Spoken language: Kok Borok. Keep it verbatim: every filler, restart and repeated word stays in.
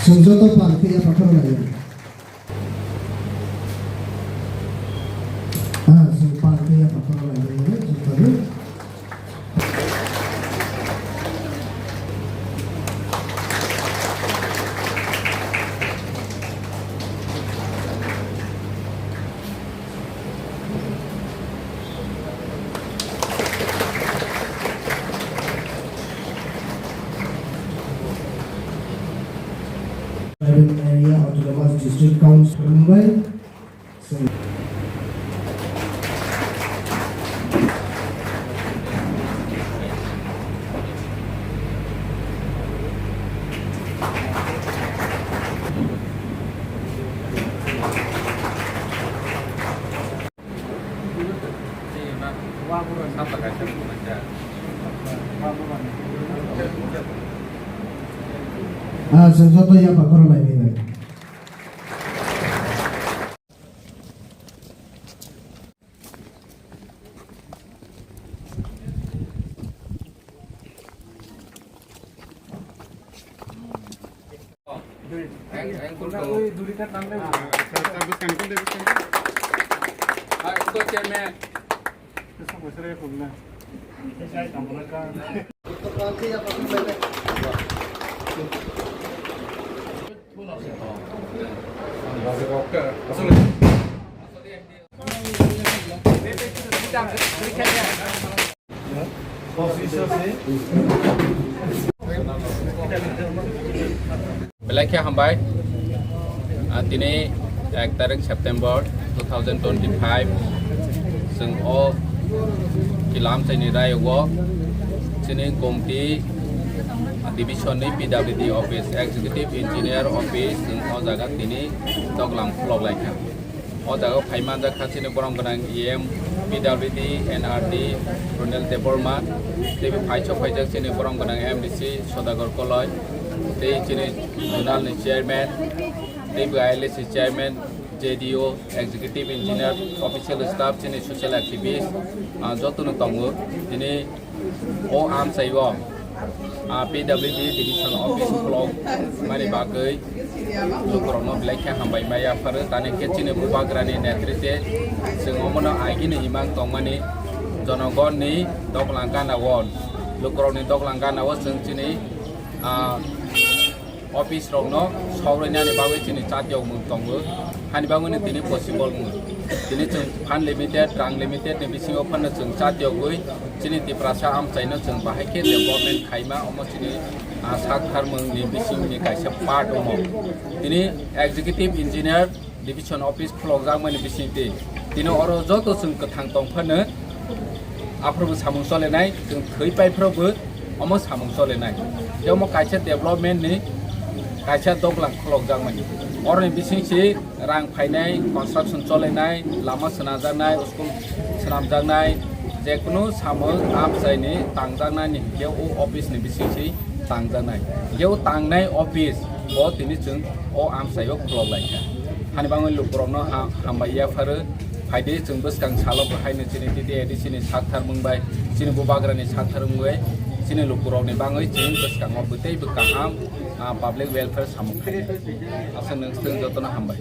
Chwng joto pal khe yapha khorok lai. Ah, chwng pal khe yapha khorok lai, joto. Tribal Area Autonomous District Council Mumbai. Ah, chwng joto yapha khorok lai bai. Belai khe hambai. Ah, tini ek tarik September two thousand twenty-five, chwng o kilam chaini rayo chini Gomti division ni P W D office, Executive Engineer office, chwng o jaga tini doglam khulok lai kha. O jaga o phai manjak kha chini borom gwnang E M, P W D, N R D, Ronel Debbarma, tei bo phai sok phaijak chini borom gwnang M D C Sodagar Koloi, tei chini zonal ni chairman, tei bo I L A C chairman, J D O, Executive Engineer, official staff, chini social activist, ah, joto no tongo. Tini O amchai o, ah, P W D division office khulok mani bagwi lukurokno belai khe hambai ma yapharo. Tani khe chini bubagrani netrite chwng omono agini imang tongmani, jonogonni doglang gana o, lukurokni doglang gana o chwng chini, ah, office rokno sawrainani bagwi chini chatiyokmung tongo. Hani bagwino tini possible wngwi. Tini chwng fund limited, rang limited ni bisingo phano chwng chatiyogwi chini Tiprasa amchaino chwng bahai khe development khaima, omo chini, ah, sak tharmung ni bisingni kaisa part omo. Tini executive engineer division office khulokjakmani bisingtwi tini oro joto chwng kwthang tong phano aphuru bo samung cholenai, chwng thwi pai phuru bo omo samung cholenai. Je omo kaisa development ni kaisa doglam khulokjakmani. Oroni bising si rang phainai, construction cholenai, lama swnamjaknai, school swnamjaknai, jekunu samung amchaini tangjaknani hinkhe o office ni bising si tangjaknai. Je o tangnai office bo tini chwng o amchaio khulok lai kha. Hani bagwi lukurokno ha-, hambai yapharo. Phaidi chwng bwskang salo bo haino chini T T A D C ni sak tharmung bai, chini bubagrani sak tharmung bai, chini lukurokni bagwi chwng bwskango bwtwi bw kaham, ah, public welfare samung khainai. Aswk nwng swtwng jotono hambai.